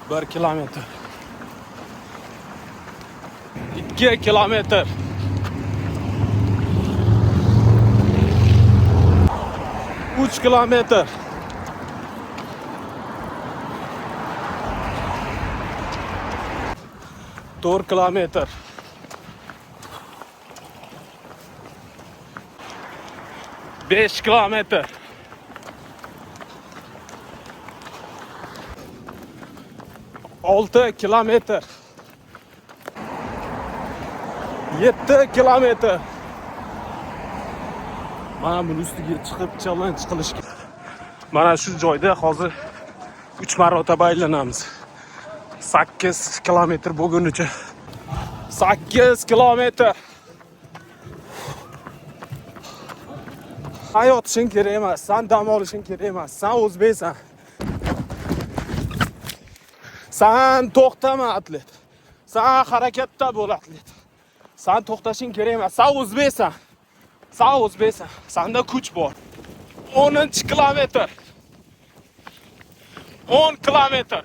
1 kilometr. 2 kilometr. 3 kilometr. 4 kilometr. 5 kilometr. 6 kilometr. 7 kilometr. Mana buni ustiga chiqib challenge qilish kerak. Mana shu joyda hozir 3 marotaba aylanamiz. 8 kilometr bo'lgunicha. 8 kilometr. San yotishing kerak emas, san dam olishing kerak emas, san o'zbeksan. San to'xtama, atlet. San harakatda bo'l, atlet. San to'xtashing kerak emas, san o'zbeksan. San o'zbeksan. Sanda kuch bor. 10 kilometr. 10 kilometr.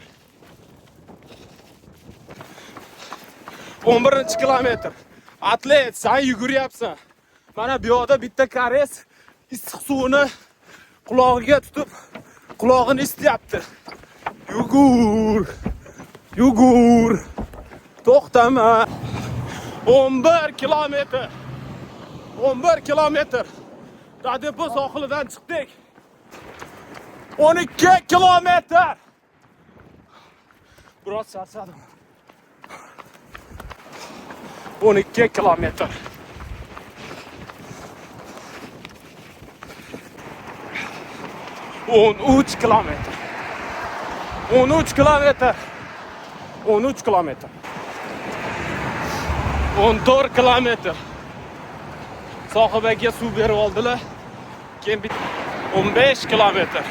11 kilometr. Atlet, san yuguryapsan. Mana bu yoqda bitta koreys issiq suvini qulog'iga tutib, qulog'ini isityapti. Yugur. Yugur. To'xtama. 11 kilometr. 11 kilometr. Dadepo sohilidan chiqdik. 12 kilometr. Biroz charchadim. 12 kilometr. 13 kilometr. 13 kilometr. 13 kilometr. 14 kilometr. Sohibaga suv berib oldilar. Keyin 15 kilometr.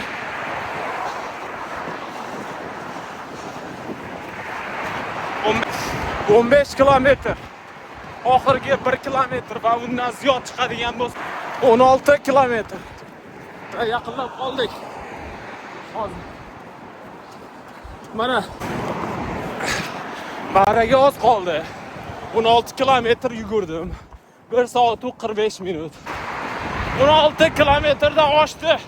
15 kilometr. Oxirgi 1 kilometr va undan ziyod chiqadigan bo'lsa 16 kilometr. Yaqinlab qoldik. Hozir. Mana Maraga oz qoldi. 16 kilometr yugurdim. 1 soat 45 minut. 16 kilometrdan oshdi.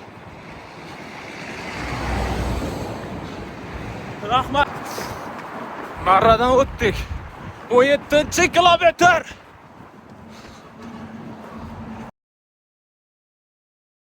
Rahmat. Marradan o'tdik. 17 kilometr.